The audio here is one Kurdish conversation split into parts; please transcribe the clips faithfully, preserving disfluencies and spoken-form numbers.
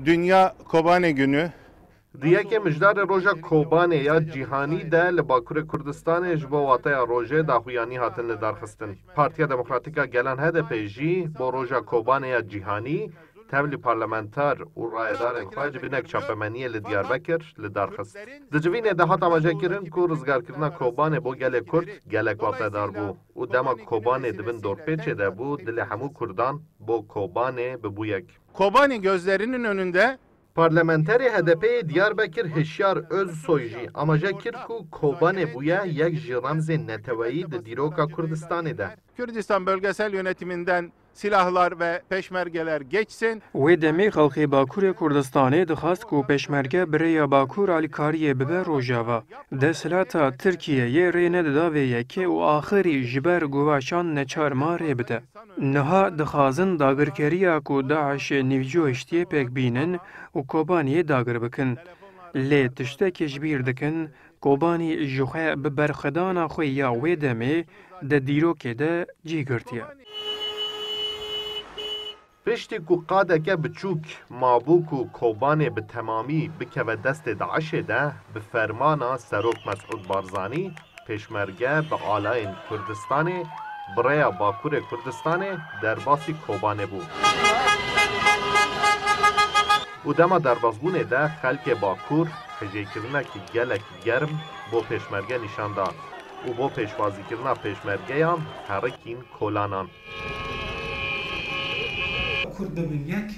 Dünya Kobane Günü. Di yekê mijdarê Roja Kobanê ya Cîhanî de li Bakurê Kurdistanê ji bo wateya rojê daxuyanî hatin lidarxistin. Partiya Demokratîk a Gelan H D P jî bo Roja Kobanê ya Cîhanî tevlî parlamenter û rayedarên xwe ji binek çapemeniyê li Diyarbekir lidarxist. Di civînê de hat amajekirin ku rizgarkirina Kobanê bo gelê Kurd gelek watedar bû û dema Kobanê di bin dorpêçê de bû, dilê hemû Kurdan bo Kobanê bibû yek. Kobani gözlerinin önünde Parlamenterê H D P'ê Diyarbekir Hişyar Özsoy jî amaje kir ku Kobanê bûye yek ji remzên neteweyî di dîroka Kurdistanê de. Kürdistan bölgesel yönetiminden silahlar ve peşmergeler geçsin. Wê demê xelkê Bakurê Kurdistanê dixwest ku pêşmerge bi rêya Bakur alîkariyê bibe Rojava. Desthilata Tirkiyeyê rê nedida vê yekê û axirî ji ber guvaşan neçar ma rê bide. Niha dixwazin dagirkeriya ku DAIŞê nîvco hiştiye pêk bînin û Kobaniyê dagir bikin. Lê tiştekê ji bîr dikin, Kobanî jixwe bi berxwedana xwe ya wê demê di dîrokê de cî girtiye. Piştî ku qadeke biçûk mabû ku Kobanê bi temamî bikeve destê DAIŞê de, bi fermana Serok Mesûd Barzanî, pêşmerge bi alayên Kurdistanê bi rêya Bakurê Kurdistanê derbasî Kobanê bû. Û dema derbasbûnê de xelkê Bakur hijêkirinekî gelek germ bo pêşmerge nîşan da û bo pêşwazîkirina pêşmergeyan herikîn kolanan. Kurd bibin yek,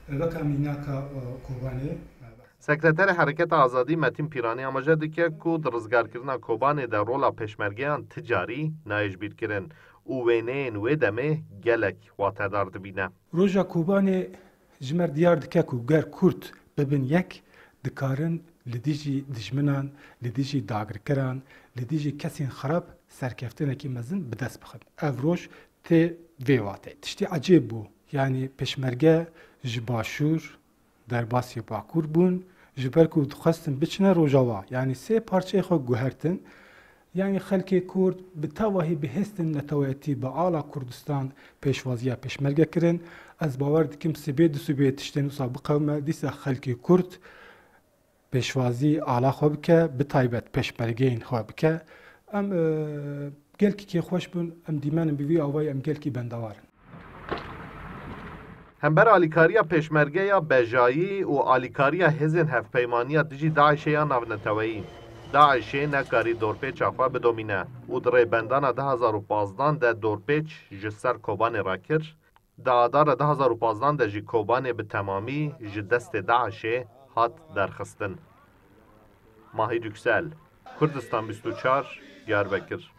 weka mînaka Kobanê. Sekreterê Hereketa Azadî Metîn Pîranî amaje dike ku di rizgarkirina Kobanê de rola pêşmergeyan ti carî nayê ji bîr kirin û wêneyên wê demê gelek watedar dibîne. Roja Kobanê ji me re diyar dike ku ger Kurd bibin yek, dikarin li dijî dijminan, li dijî dagirkeran, li dijî kesên xirab serkeftinekî mezin bi dest bixin. Ev roj tê vê wateyê. Tiştê ecêb bû. Yanî pêşmerge ji Başûr derbasî Bakur bûn, ji ber ku dixwestin biçine Rojava. Yanî sê parçeyê xwe guhertin. Yanî xelkê Kurd bi tevahî bi hêstên neteweyetî, bi ala Kurdistan pêşwaziya pêşmerge kirin. Ez bawer dikim sibê du sibê tiştên wisa biqewime, dîsa xelkê Kurd pêşwazî ala xwe bike, bi taybet pêşmergeyên xwe bike. Em, e, gelkî kêxweş bûn, em dîmen in bi vî awayî em gelkî bendewar in. Hember alîkariya pêşmerge ya bejayî û alîkariya hêzên hevpeymaniya dijî DAIŞê ya navneteweyî, DAIŞê nekarî dorpêça xwe bidomîne û di rêbendana du hazar û pazdan de dorpêç ji ser Kobanê rakir, di adara du hazar û pazdan de jî Kobanê bi temamî ji destê DAIŞê hat derxistin. Mahîr Yüksel, Kurdistan bîst û çar, Diyarbekir.